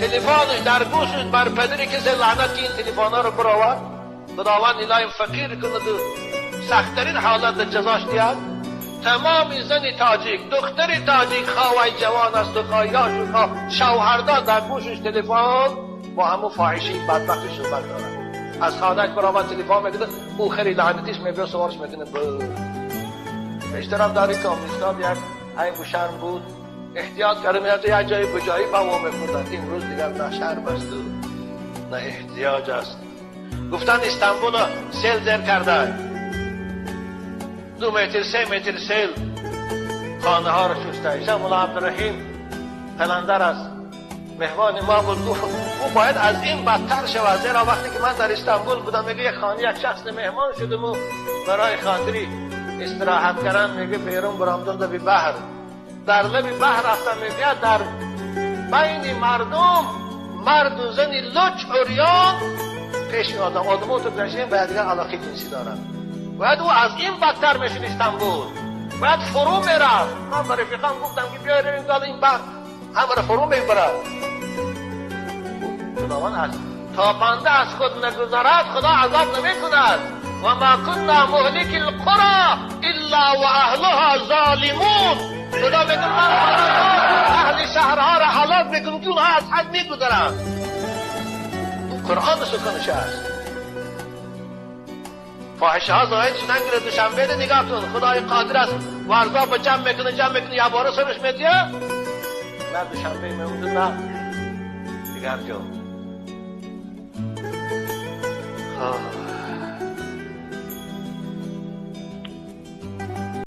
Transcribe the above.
تلفنش در گوشش بر پدر کسی لعنت که این تلفن ها رو برآورد. خداوند الهی فقیر کند و سختترین حالت جزاش دیاد. تمام زن تاجیک، دختر تاجیک، خواهی جوان است و خواهی و خواه شوهردار، در گوشش تلفن با همون فاحشی بدبختش صحبت دارد. از خانه برآمد تلفن میکنه، او خیلی لعنتیش میبره سوارش میکنه. اشتراف داری که آمریکا یک عیب و شرم بود، احتیاط کرده میاد یک جای بجایی با ما میخوردن. امروز دیگر نه شرم است و نه احتیاج است. گفتن استانبول سیل زیر کرده، 2 متر 3 متر سیل خانه ها رو شسته. ایشان مولا عبدالرحیم قلندر است، مهمان ما بود، گفت او باید از این بدتر شود، زیرا وقتی که من در استانبول بودم میگه یک خانه یک شخص مهمان شدم و برای خاطری استراحت کردن میگه بیرون برآمدم در بحر، در لب بحر رفتم، میگه در بین مردم مرد و زن لچ عریان پیش آدم آدمو تو گذشتیم به دیگر علاقه جنسی دارن. باید او از این بدتر میشد استانبول، باید فرو میرفت. من به رفیقام گفتم که بیای رویم داد این بحر همه رو فرو میبرد. خداوند از تا بنده از خود نگذرد خدا عذاب نمیکند. و ما كنا مهلك القرى الا واهلها ظالمون. خدا میگه من اهل شهرها را هلاک میکنم که اونها از حد میگذرند. اون قرآن سخنش است. فاحشه ها ظاهر شدن که دوشنبه رو نگاه کن، خدای قادر است ورزا با جمع میکنه، جمع میکنه یه باره سرش میدیه، نه دوشنبه میمونه نه دیگر جا.